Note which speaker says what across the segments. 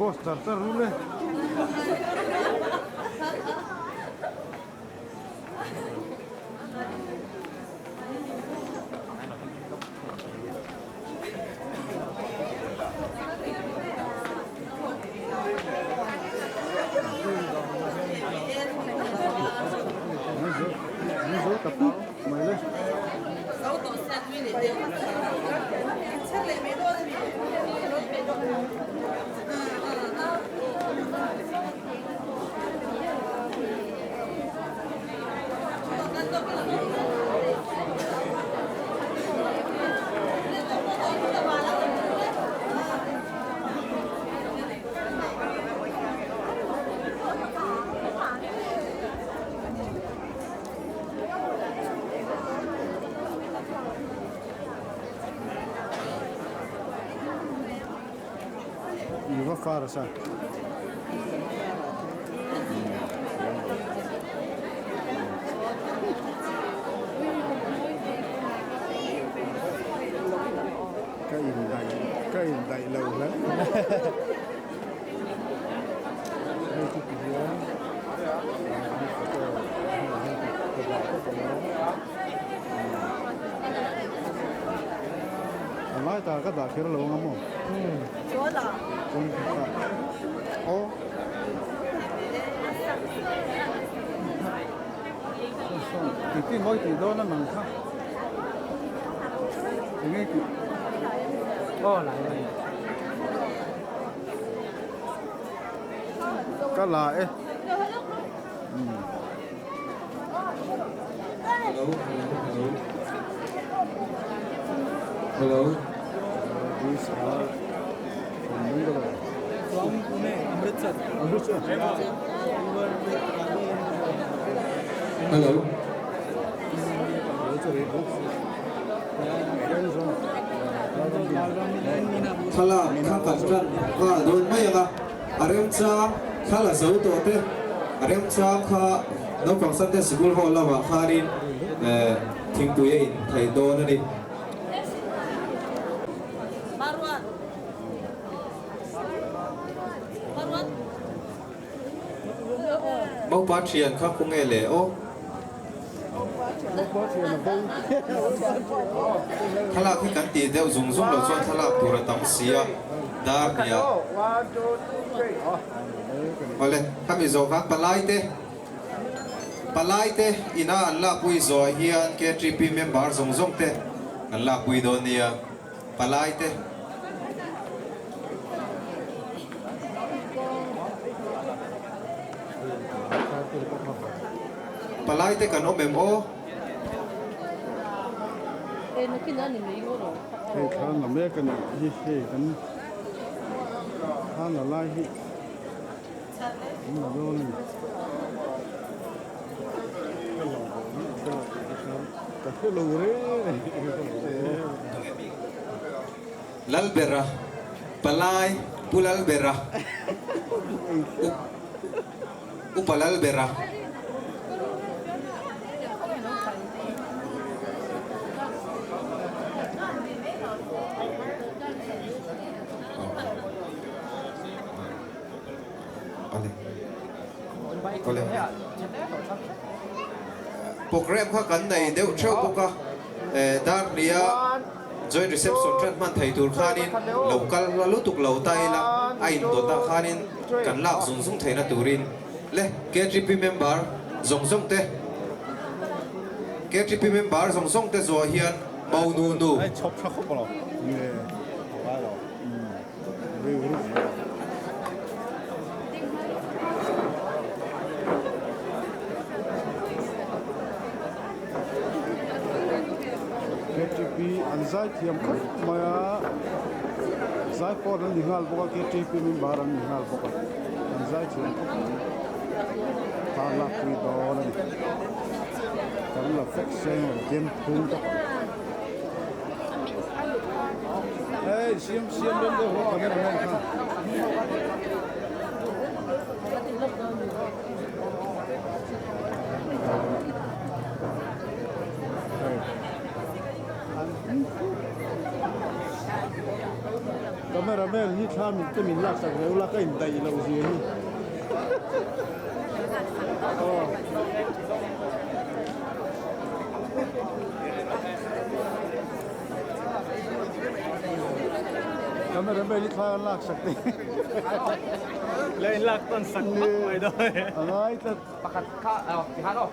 Speaker 1: Post char char ru le. I va far a sa. Ka in daih ka in daih lo hle. Hei chu ti hian photo ka dah tawp ang a. A lai ta ka dah kher lo ang a maw? Aw. Titi mawi tih dawn a nang kha. Enge tih?
Speaker 2: Aw lai lai.
Speaker 1: Ka la e.
Speaker 3: Hello, hello, hello. Hello.
Speaker 1: These are from Bangalore.
Speaker 2: From Pune, Amritsar.
Speaker 1: Amritsar.
Speaker 2: We were with Rani and
Speaker 3: Hello. Thlalak kha kan tan nghal dawn mai ang a, a remchang thla la zo tawh te, a remchang kha naupang Sunday Sikul hall lamah khanin thingpui a in thei dawn a ni. Maupa thian kha khaw nge le aw? Thlalak hi kan tih deuh zung zung lo chuan thlalak tur a tam si a, dar nia. Awle, khami zawh khan palai te, palai te ina an lakpui zawh ah hian KTP member zawng zawng te kan lakpui dawn nia, palai te. Palai te kan awm em aw?
Speaker 1: Hei thla la mek a nih hi, hei kan thla la lai hi an la dawn a ni. Ka hre lo reng reng.
Speaker 3: Lalbera, Palai Pu Lalbera, Upa Lalbera. Programme kha kan nei deuh theuh bawk a, Darhnia. Joint reception tan hman thei tur khanin lo kal hla lutuk lo ta ila a indawtah khanin kan lak zung zung theihna turin le KTP member zawng zawng te KTP member zawng zawng te zuah hian Mau Nu Nu.
Speaker 1: Ktp an zai thiam khawp mai a zai pawn an ni nghal bawk a ktp member an ni nghal bawk a an zai thiam khawp mai tan lak pui dawn a ni kan la fek seng lo kem phung tawp ang hei siam siam rem deuh hlawk camera man khan. Camera man hi thla min te min laksak reuh la ka indaih loh zia hi. Aw. Camera man hi thla kan laksak te.
Speaker 2: La in lak tawn sak vak mai dawn.
Speaker 1: A ngai tlat.
Speaker 4: Pakhat kha tihan aw.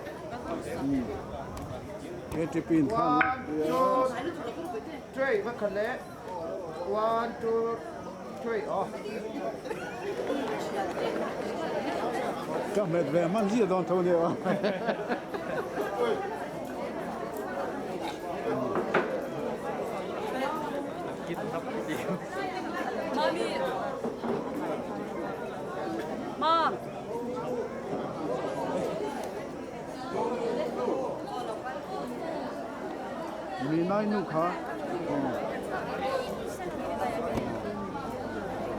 Speaker 1: KTP in thla an lak pui a.
Speaker 4: One, two, three, va khat leh. One, two, three, aw.
Speaker 1: Ka hmet ve hman zia dawn tho nia.
Speaker 5: Mami. Ma.
Speaker 1: Mi nai nu kha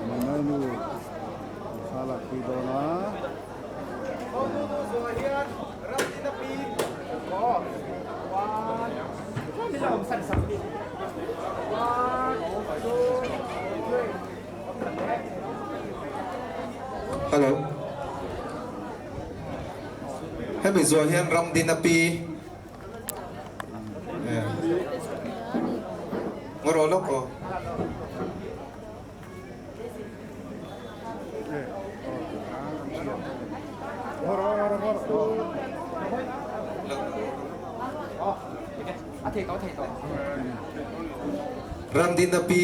Speaker 1: mi nai nu thla lak pui dawn a.
Speaker 3: Hello. Hemi zuah hian Ramdina pi Ngaw rawh lawk aw. Ramdina pi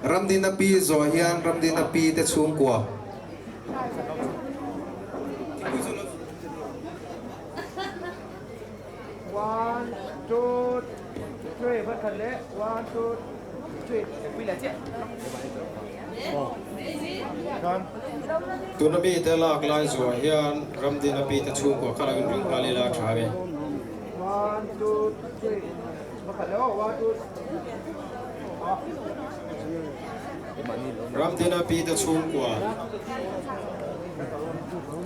Speaker 3: Ramdina pi zawh hian Ramdina pi te chhungkua.
Speaker 6: Tuna mi te lak lai zuah hian Ramdina pi te chhungkua kha lo inring nghal ila a tha ve. Ramdina pi te chhungkua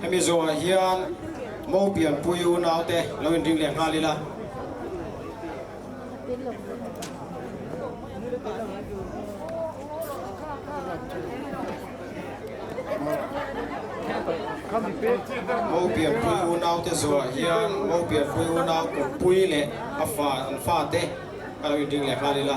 Speaker 6: hemi zawhah hian Mo pianpui unau te lo inring leh nghal ila. Mo pianpui unau te zawhah hian Mo pianpui unau kawppui leh a fa an fate ka lo inring leh nghal ila.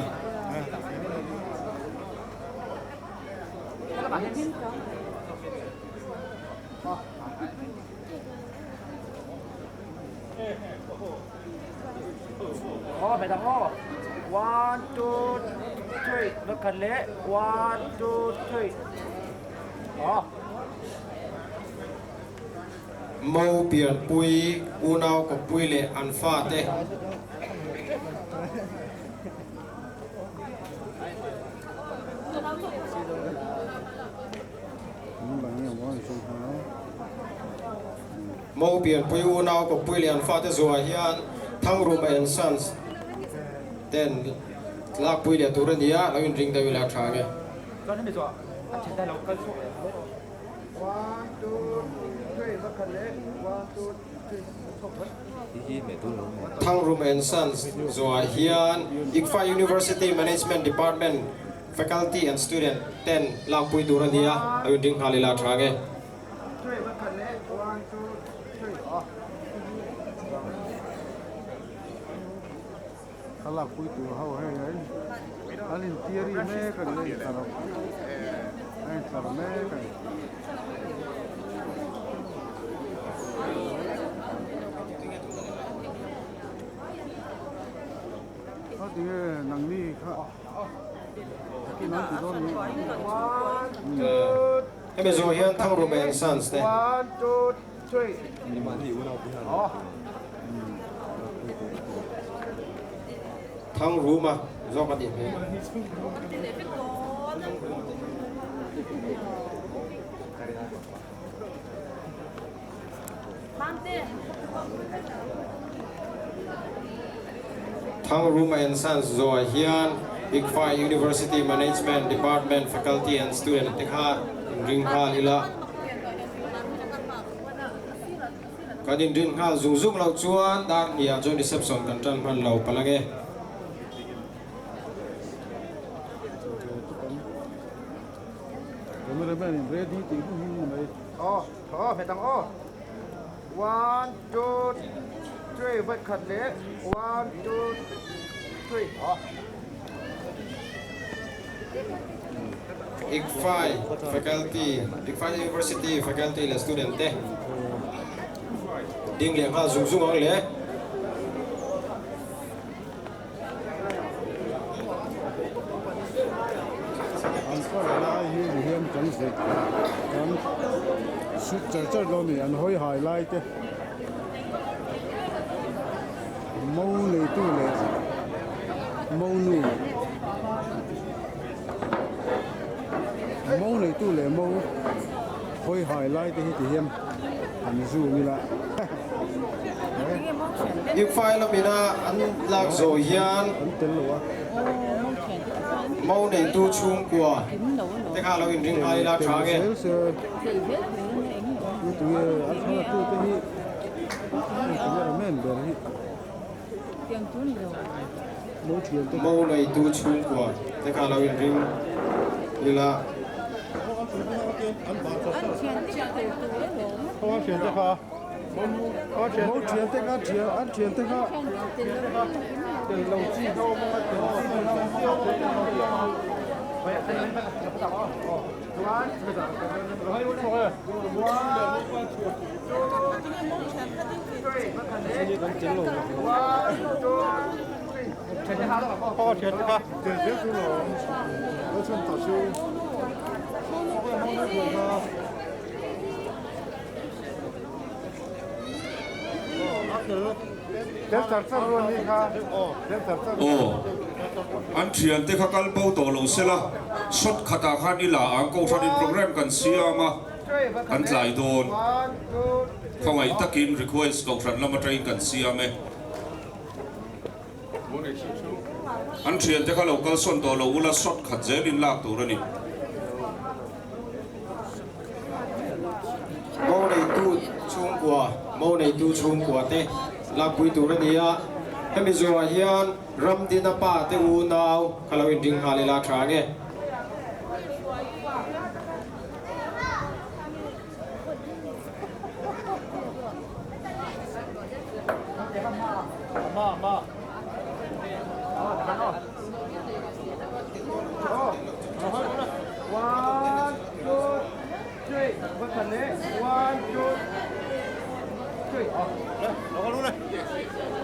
Speaker 6: Mo pianpui, unau kawppui leh an fate. Mo pianpui unau kawppui leh an fate zuah hian Thangruma and Sons ten tlakpui leh tur a ni a, lo inring deuh ila a tha ang e. Thangrum and Sons zuah hian ICFA University Management Department Faculty and Student ten lakpui tur a ni a, lo inring nghal ila a tha ang e.
Speaker 1: Ka lakpui tur ho hei ai an intiari mek a ni a intlar a intlar mek a ni. A tinge nangni kha takin an ti dawn ni.
Speaker 6: Hemi zawh hian Thangruma and Sons te. Thangruma zawk a nih hmel. Thangruma and Sons zawh hian ICFAI University Management Department Faculty and Student te kha inring nghal ila. Kan inrin nghal zung zung loh chuan dar hniah joint reception kan tan hman lo palh ange.
Speaker 1: Cameraman in ready tih hun hi ni mai.
Speaker 4: Aw, thaw hmet ang aw. One, two, three, vawi khat leh one, two, three, aw.
Speaker 6: ICFAI faculty, ICFAI University faculty leh student te ding leh nghal zung zung ang le.
Speaker 1: An kawr lai hi ni hian kan zet kan sut char char dawn a ni an hawi hai lai te mo neitu leh mo nu mo neitu leh mo hawi hai lai te hi ti hian an zoom ila.
Speaker 6: Ikhfai lamina an lak zawh hian mo neitu chhungkua te kha lo inring nghal ila tha nge. Mo neitu chhungkua te kha lo inring ila.
Speaker 1: Mo thian te kha thian an thian te kha tel lo chi ho a tel chi ho
Speaker 7: Aw, an thiante kha kal bo tawh lo sela, shot khatah khan i la ang, Kohhranin program kan siam a, kan tlai dawn. Khawngaih takin request Kohhran lam atangin kan siam e. An thiante kha lo kalsawn tawh lo ula, shot khat zelin lak tur a ni.
Speaker 6: Mo neitu chhungkua, Mo neitu chhungkua te lakpui tur a ni a, hemi zawhah hian Ramdina pa te unau kha lo inring nghal ila tha nge.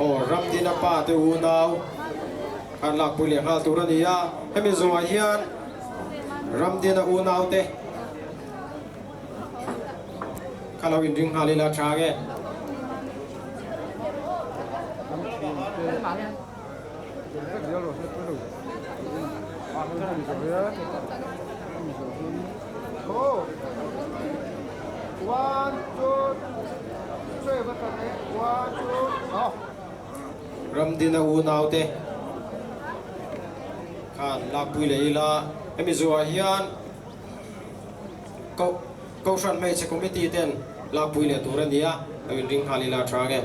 Speaker 6: Aw Ramdina pa te unau khan lakpui leh nghal tur a ni a, hemi zawhah hian Ramdina unau te kha lo inring nghal ila tha nge. Ramdina unaute khan lakpui leh ila hemi zuah hian Kohhran hmeichhe committee ten lakpui leh tur a ni a, lo inring nghal ila tha nge.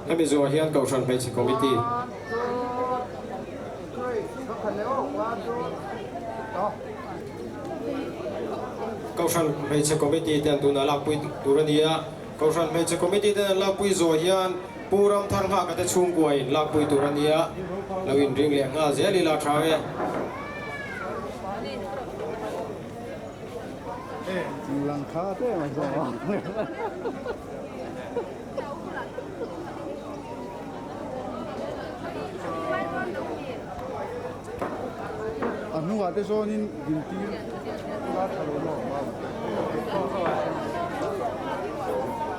Speaker 6: Hemi zuah hian Kohhran hmeichhe committee. Kohhran Hmeichhe Committee ten tunah lakpui tur a ni a, Kohhran Hmeichhe Committee ten an lakpui zawh hian Pu Ramthar Nghaka te chhungkuain lakpui tur a ni a, lo inring leh nghal zel ila tha e.
Speaker 1: A hnungah te zawnin dintir ila tha lo maw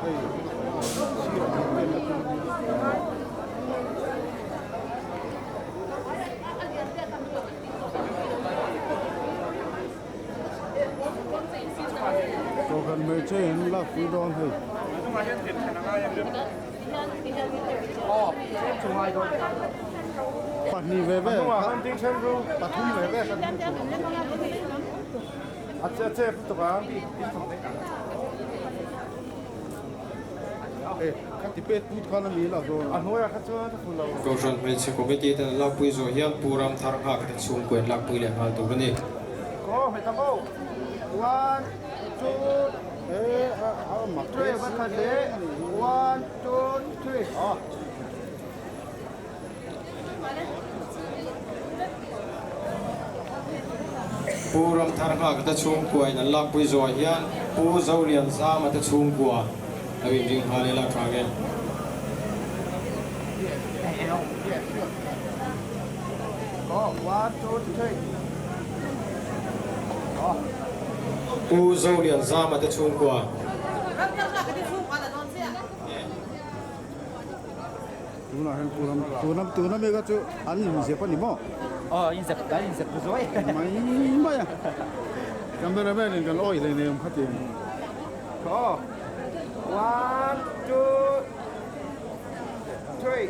Speaker 1: hei sirah hian pen a tum a Kohhran hmeichhe in lakpui dawn hei. Pahnih ve ve pathum ve ve kan hmu thung ang.
Speaker 6: Kohhran hmeichhe committee ten an lakpui zawh hian Pu Ramthar nghak te chhungkua in lakpui leh nghal tur a ni. Pu Ramthar nghak te chhungkua in an lakpui zawh hian Pu Zolianzama te chhungkua lo inring nghal ila tha nge. Pu Zolianzama te chhungkua.
Speaker 1: Tunah hian tuna tuna tuna mi kha chu an inzep a ni maw?
Speaker 8: Aw inzep an inzep ru zuai.
Speaker 1: Mai mai a. Cameraman in kan awih hlei nei awm kha ti.
Speaker 4: Aw one two three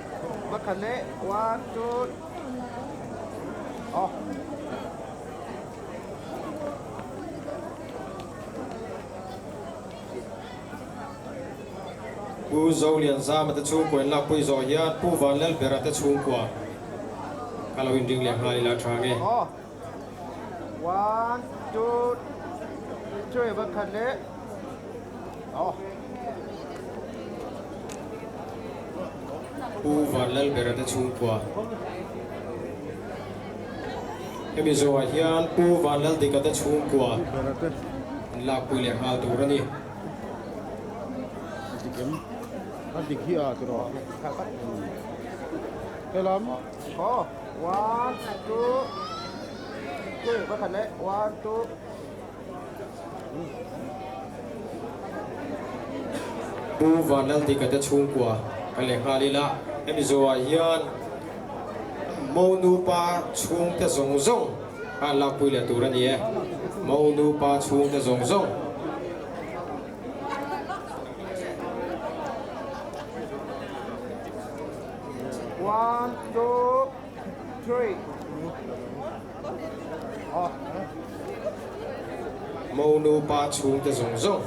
Speaker 4: pakhat leh one two aw.
Speaker 6: Pu Zolianzama te chhungkua in lakpui zawh hian Pu Vanlalbera te chhungkua ka lo inring leh nghal ila tha nge.
Speaker 4: Aw one two three va khat leh aw.
Speaker 6: Pu Vanlalbera te chhungkua hemi zawhah hian Pu Vanlaldika te chhungkua in lakpui leh nghal tur a ni.
Speaker 1: A dik em? A dik hi a tiraw? Helam.
Speaker 4: Aw one two three pakhat leh one two.
Speaker 6: Pu Vanlaldika te chhungkua ka leh nghal ila hemi zawhah hian Mo nupa chhungte zawng zawng kha an lakpui leh tur a ni e. Mo nupa chhungte zawng zawng.
Speaker 4: One, two, three.
Speaker 6: Mo nupa chhungte zawng zawng.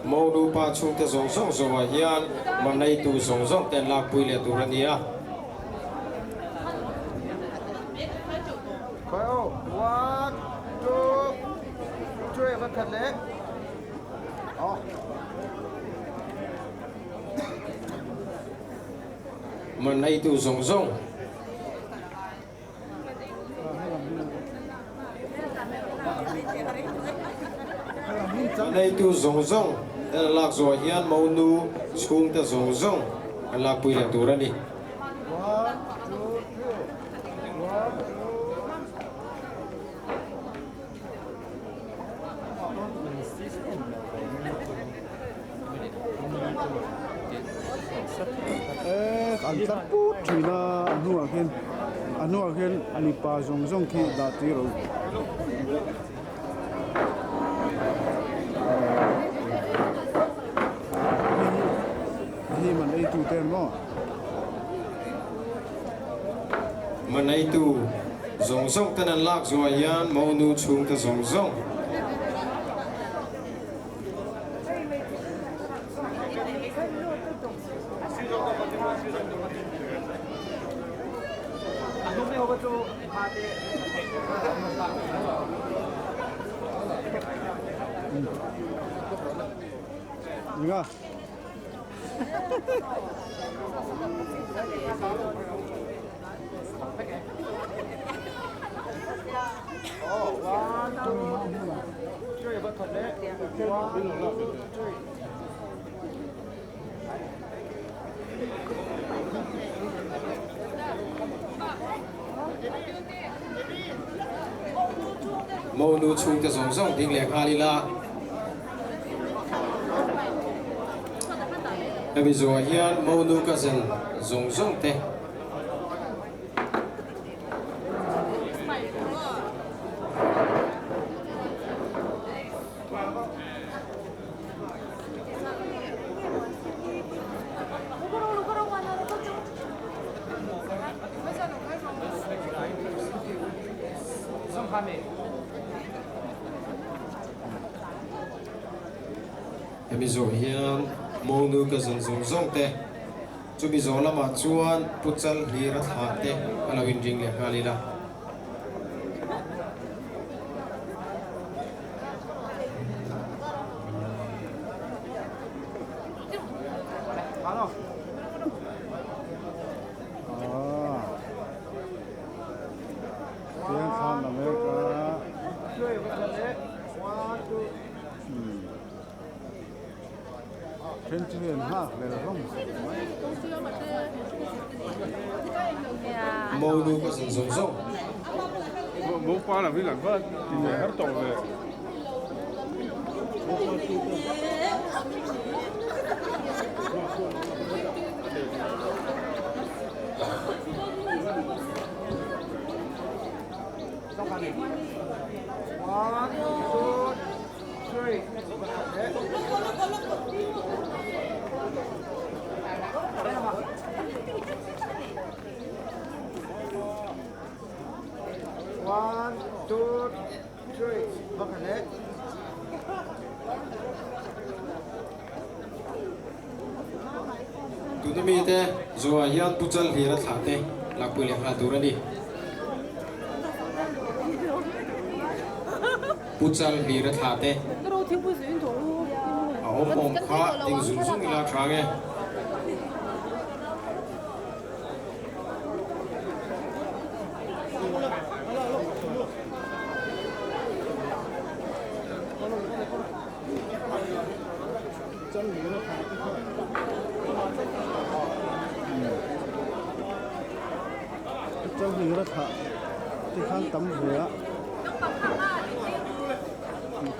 Speaker 6: Mo nupa chhungte zawng zawng zawhah hian maneitu zawng zawng te an lakpui leh tur a ni a. Maneitu zawng zawng. Neitu zawng zawng ten an lak zawh hian monu chhungte zawng zawng an lakpui leh tur a ni.
Speaker 1: An tlar put thin a, a hnuah khian a hnuah khian mipa zawng zawng khi dah tir a Hei hi man eitu te an maw?
Speaker 6: Man eitu zawng zawng ten an lak zuah hian monu chhungte zawng zawng.
Speaker 1: Nga.
Speaker 6: Monu chhungte zawng zawng ding leh nghal ila. Hemi zawhah hian monu cousin zawng zawng te. Hemi zawh hian Monu ka zawn zawng zawng te, chumi zawh lamah chuan Pu Chal hlir a thlah te a lo inring leh nghal ila. Monu ka zin zawng zawng. Tuna mite zawhah hian Pu Chalhlira thlah te lakpui leh nghal tur a ni. Pu Chalhlira thlah te a awm awm kha ding zung zung ila tha nge.
Speaker 1: Chalhlira thlah te khan tam ve a An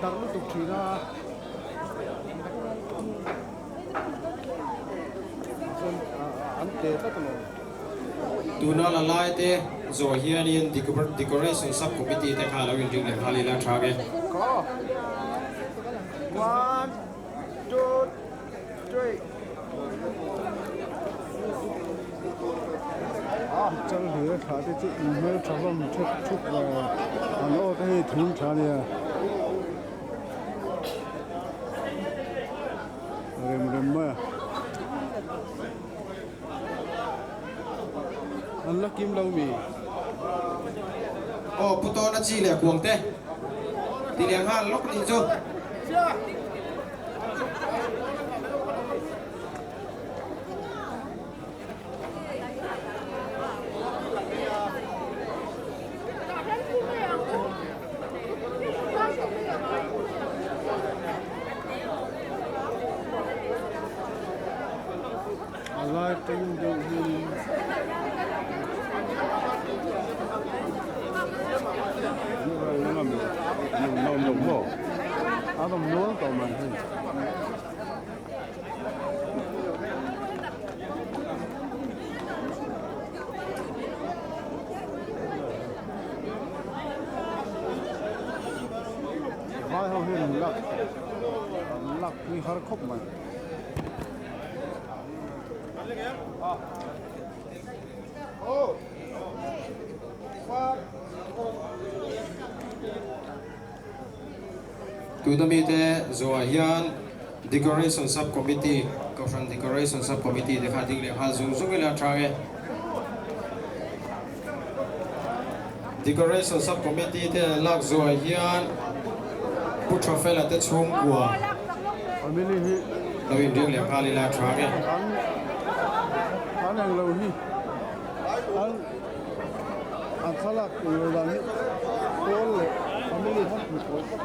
Speaker 1: darh lutuk thin a chuan an te tlat a lawm.
Speaker 6: Tuna la lai te zawh hianin decoration sub committee te kha lo inring leh nghal ila tha nge.
Speaker 4: One, two, three.
Speaker 1: Chalhlira thlah te chu in hmeltha hlawm thep thup ve an aw te hi thum tha nia rem rem mai a an la kim lo mi.
Speaker 6: Aw pu tawna chi leh kuang te ti leh nghal lawk nih chu.
Speaker 1: A lai tawng deuh hianin a rawn nual tawh mai hei. Vai ho hian an lak an lak pui har khawp mai.
Speaker 6: Tuna mite zawhah hian Decoration Sub Committee, Kohhran Decoration Sub Committee te kha ding leh nghal zung zung ila tha nge. Decoration Sub Committee te an lak zawhah hian Pu Thafela te chhungkua lo inring leh nghal ila tha nge.
Speaker 1: An englo hi an An thlalak tur dan hi pawl leh family han tih pawlh tak a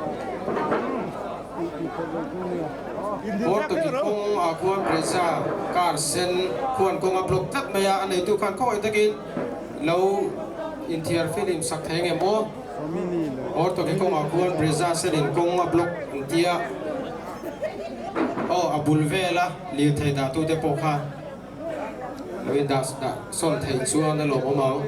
Speaker 1: tih tih pawlh lo chu nia.
Speaker 6: Portuguese kawng ah khuan Brezza car sen khuan kawng a block tlat mai a, a neitu khan khawngaih takin lo inthiar film sak thei nge maw? Portuguese kawng ah khuan Brezza sen in kawng a block an tia, aw a bul vela lirthei dah tute pawh kha. Lo in dah dah sawn theih chuan a lawmawm ang.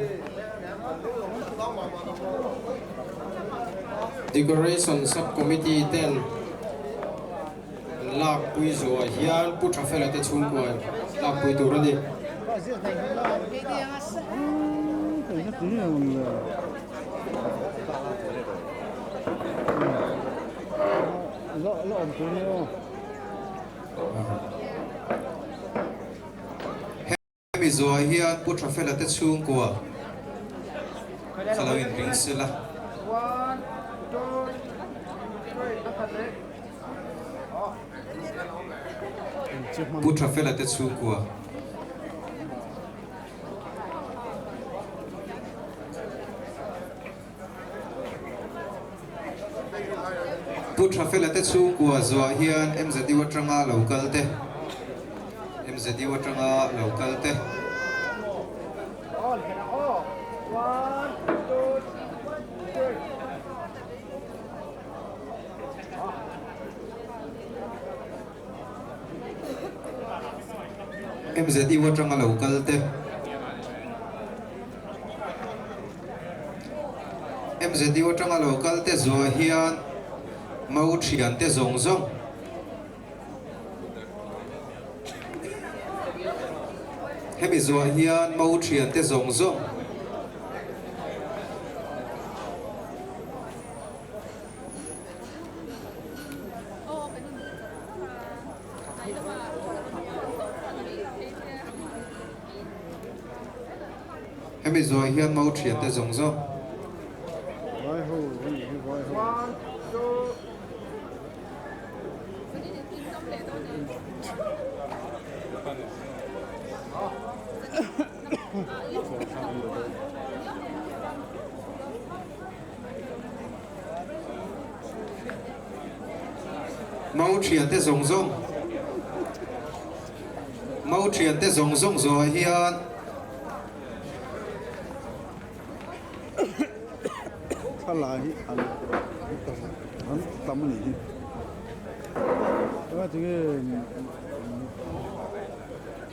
Speaker 6: Decoration Sub Committee ten an lakpui zuah hian Pu Thafela te chhungkua lakpui tur a ni.
Speaker 3: Hemi zuah hian Pu Thafela te chhungkua kha lo inring sela. Pu Thafela te chhungkua. Pu Thafela te chhungkua zuah hian MZU atanga lo kal te MZU atanga lo kal te. MZU atanga lo kal te. MZU atanga lo kal te zuah hian mau thian te zawng zawng. Hemi zuah hian mau thian te zawng zawng. Hemi zuai hian mau thian te zawng zawng. Mau thian te zawng zawng. Mau thian te zawng zawng zawh hian
Speaker 1: Thlalai hi an an tam a nih hi. Tunah tinge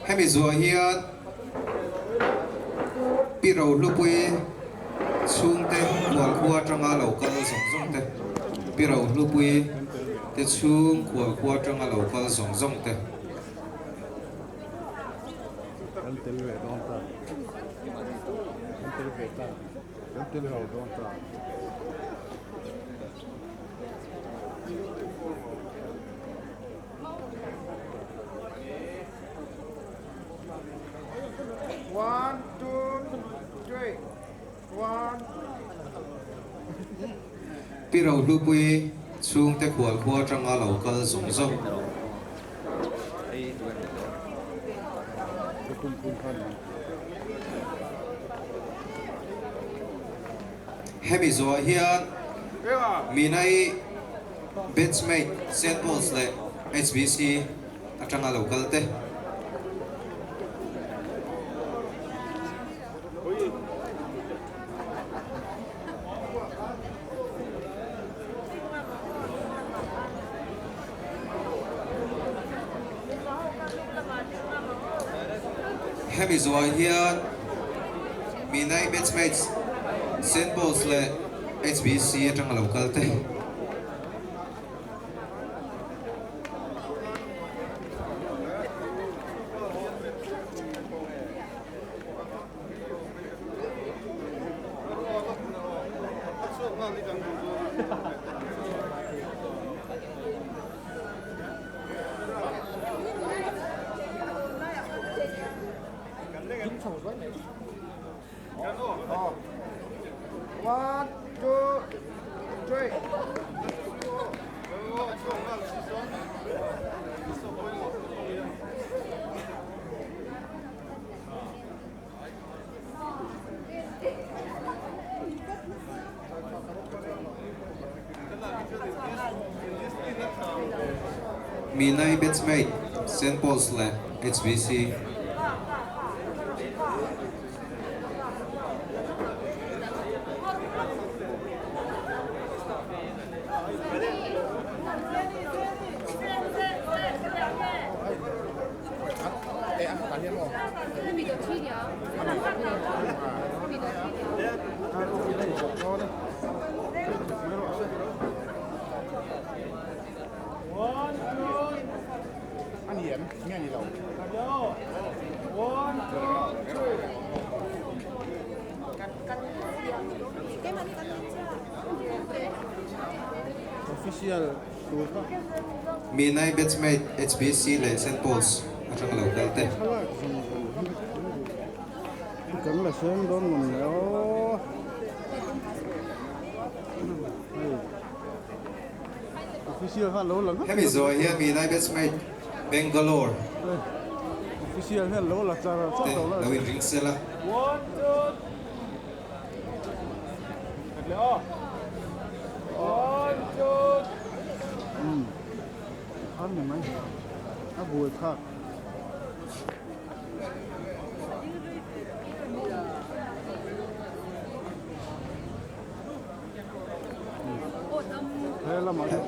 Speaker 3: Hemi zuah hian Pi Rohlupui chhungte khualkhua atanga lo kal zawng zawng te, Pi Rohlupui te chhung khualkhua atanga lo kal zawng zawng te.
Speaker 1: Kan tel ve dawn ta. Kan tel ve ta. Kan tel ve dawn ta.
Speaker 4: One, two, three. One.
Speaker 3: Pi Rohlupui chhungte khualkhua atanga lo kal zawng zawng. Hemi zuah hian Minai batchmate St Paul's leh HBC atanga lo kal te. Hemi zuah hian Minai batchmates St Paul's leh HBC atanga lo kal te.
Speaker 4: One, two, three.
Speaker 3: Minai batchmate St Paul's leh HBC.
Speaker 1: Official tur kha.
Speaker 3: Minai batchmate HBC leh St Paul's atanga lo kal te.
Speaker 1: Thlalak zawng zawng hi kan la seng dawn ngawm le aw. Hei official khan lo la ngawt.
Speaker 3: Hemi zawh hian Minai batchmate Bangalore.
Speaker 1: Official hian lo la char char
Speaker 3: te
Speaker 1: lo la.
Speaker 3: Lo inring sel a.
Speaker 1: Umm an ni mai a buai thlak.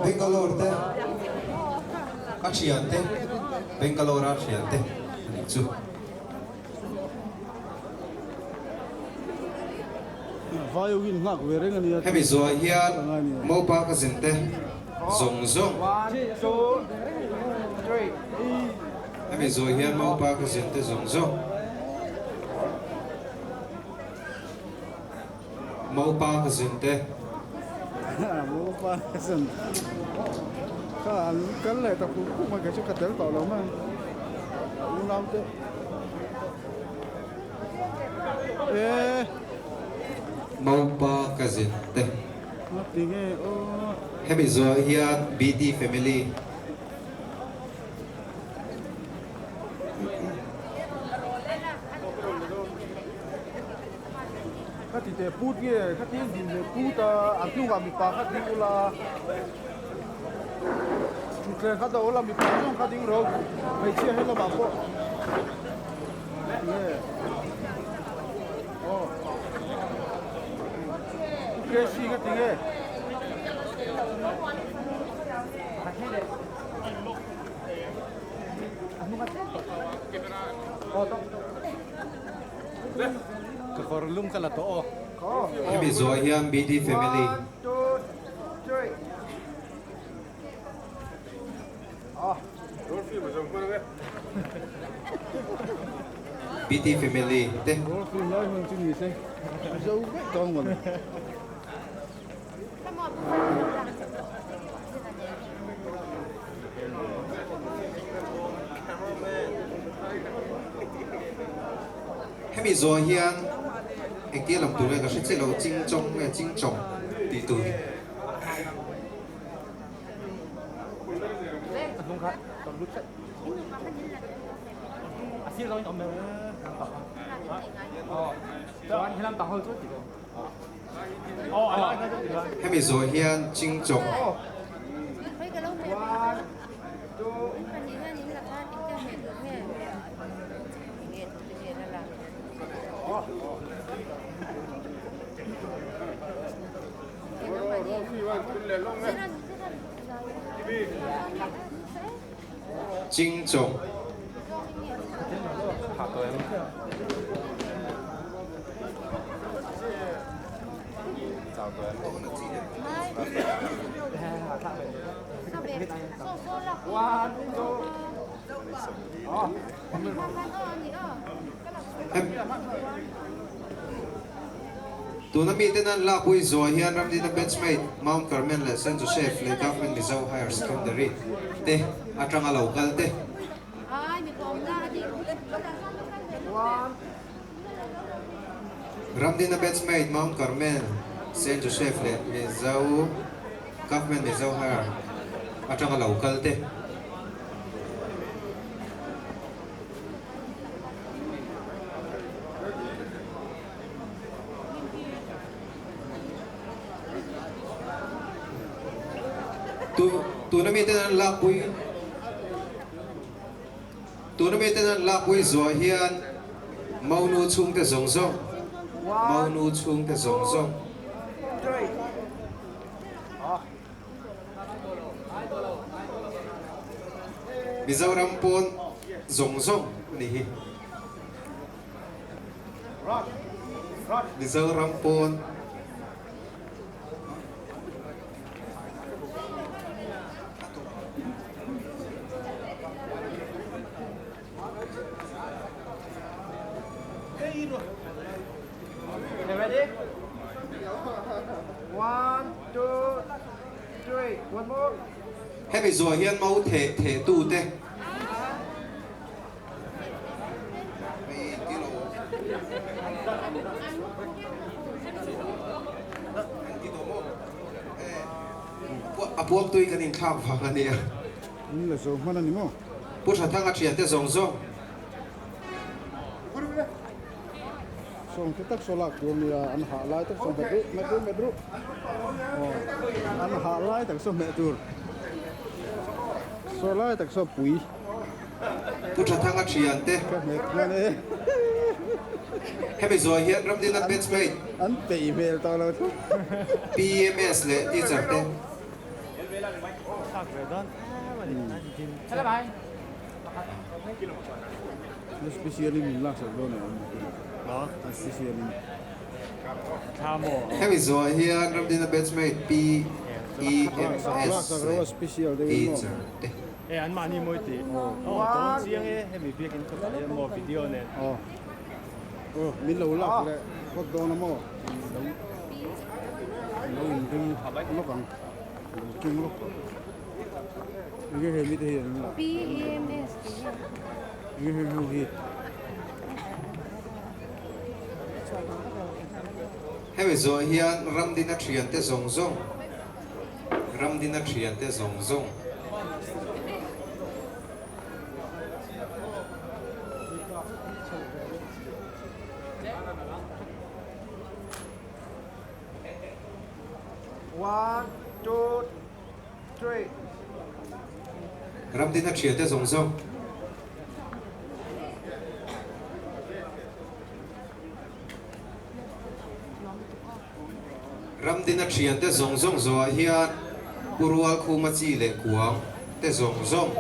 Speaker 3: Bangalore te a thian te Bangalore a thian te a nih chu. Hemi zuah hian Mopa ka zin te zawng zawng Hemi zuah hian Mopa ka zin te zawng zawng Mopa ka zin te.
Speaker 1: Mopa ka zin kha an kal leh ta khum khum a kei chu ka tel tawh lo mai ang a unau te e.
Speaker 3: Mopa ka zin te.
Speaker 1: Tinge aw.
Speaker 3: Hemi zuah hian BD family.
Speaker 1: Ka ti teh put nge ka ti din leh put a, a hnungah mipa kha ding ula, thutthleng kha dah ula mipa zawng kha ding rawh, hmeichhia he lamah pawh nge aw KC ka ti nge.
Speaker 2: Ka kawr lum ka la tawh aw.
Speaker 3: Hemi zuah hian BD family. BD family te. Hemi zawh hian engtia lam tur nge ka hre chiah lo, ching chawng nge ching chawng tih tur. Hemi zawh hian ching chawng. Ching chawng. Tuna mite nan lakpui zuah hian Ramdina Batchmate, Mount Carmel leh Saint Joseph leh Government Mizo Higher Secondary te atanga lo kal te. Ramdina Batchmate, Mount Carmel, Saint Joseph leh Mizo Government Mizo Higher atanga lo kal te. Tu tuna mi ten an lakpui tuna mi ten an lakpui zuah hian Monu chhungte zawng zawng Monu chhungte zawng zawng. Mizoram pawn zawng zawng a nih hi. Mizoram pawn. Hemi zuah hian mau theh theh tu te. A puak tui kan inthlak vang a nia.
Speaker 1: In la zo hman a ni maw?
Speaker 3: Pu Thathanga thiante zawng zawng.
Speaker 1: Sawng te tak saw lak tur a nia, an hah lai tak saw hmet ruh, hmet ruh, hmet ruh. Aw, an hah lai tak saw hmeh tur. Saw lai tak saw pui.
Speaker 3: Pu Thathanga thiante.
Speaker 1: Ka hmet hman e.
Speaker 3: Hemi zuah hian Ramdina batchmate.
Speaker 1: An peih hmel tawh lo thu.
Speaker 3: PMS leh teacher te.
Speaker 1: Special in min laksak dawn a awm a special in.
Speaker 3: Hemi zuah hian Ramdina batchmate PEMS leh teacher te.
Speaker 2: E an mahni mawi tih. Aw dawn chiang e hemi biakin kawtah hian maw video nen.
Speaker 1: Aw aw min lo lak leh phawt dawn a maw lo lo in ring lawk ang lo keng lawk tawh enge hei mite hi an la
Speaker 9: PEMS tih hi
Speaker 1: enge hei ho hi.
Speaker 3: Hemi zawh hian Ramdina thiante zawng zawng. Ramdina thiante zawng zawng. Ramdina thiante zawng zawng. Ramdina thiante zawng zawng zawhah hian Pu Rualkhuma chi leh kuang te zawng zawng.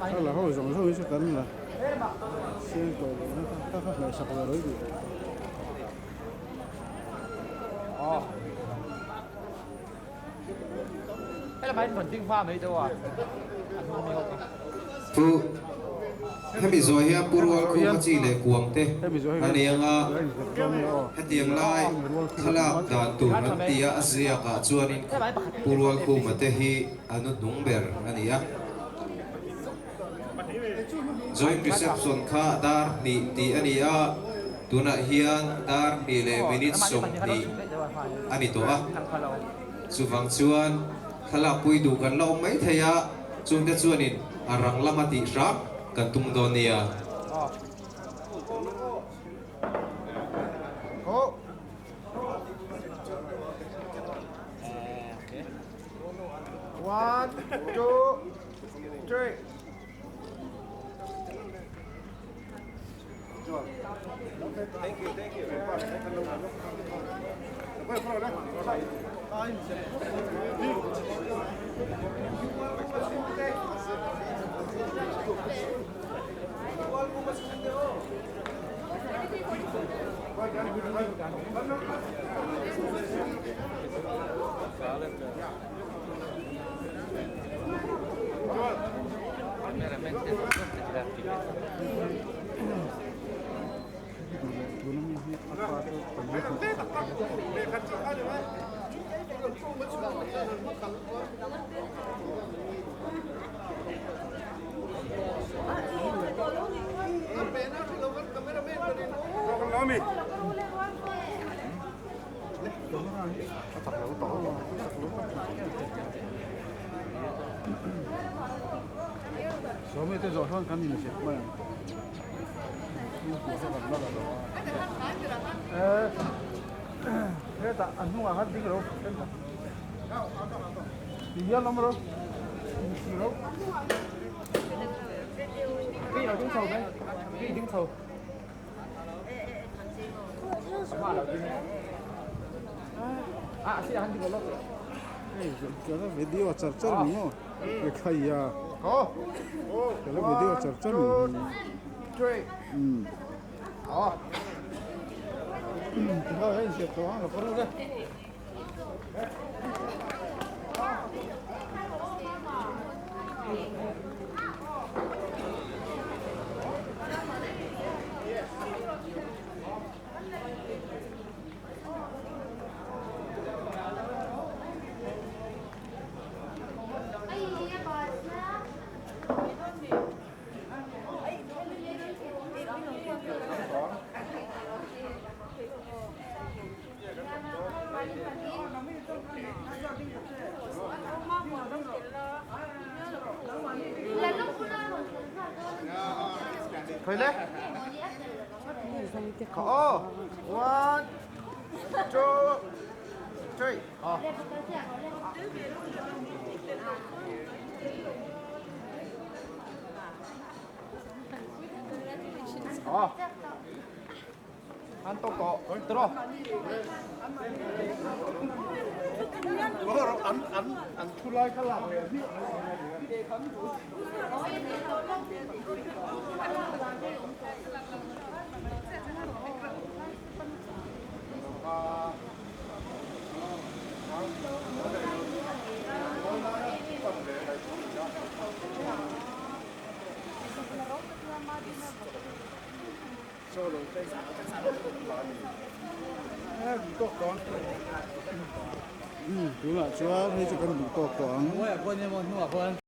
Speaker 1: A la ho zawng zawng hi chu kan la siam tawh lo na kha kha hmeisak ve rei duh tawh.
Speaker 3: Pu hemi zawh hian Pu Rualkhuma chi leh kuang te a ni ang a, hetiang lai thlalak dan tur an ti a, a ziak ah chuanin Pu Rualkhuma te hi a nu hnung ber a ni a. Joint reception kha dar hnih tih a ni a, tunah hian dar hnih leh minute 20 a ni tawh a. Chuvang chuan thlalakpui duh kan la awm mai thei a, chungte chuanin a rang lama tih hram kan tum dawn nia.
Speaker 1: Sawmi te zawh chuan kan inzep mai ang. Hetah a hnungah khan ding ro ti hian awm ro insi ro. Hei ka video char char ni maw e khai a ka la video char char ni.
Speaker 4: Khoi le. Kho. 1 2 3. Ờ. Ờ. An to ko. Tro.
Speaker 1: An an an thu lai kha lak le ni. Tunah chuan hei chu kan duh tawk tawh ang.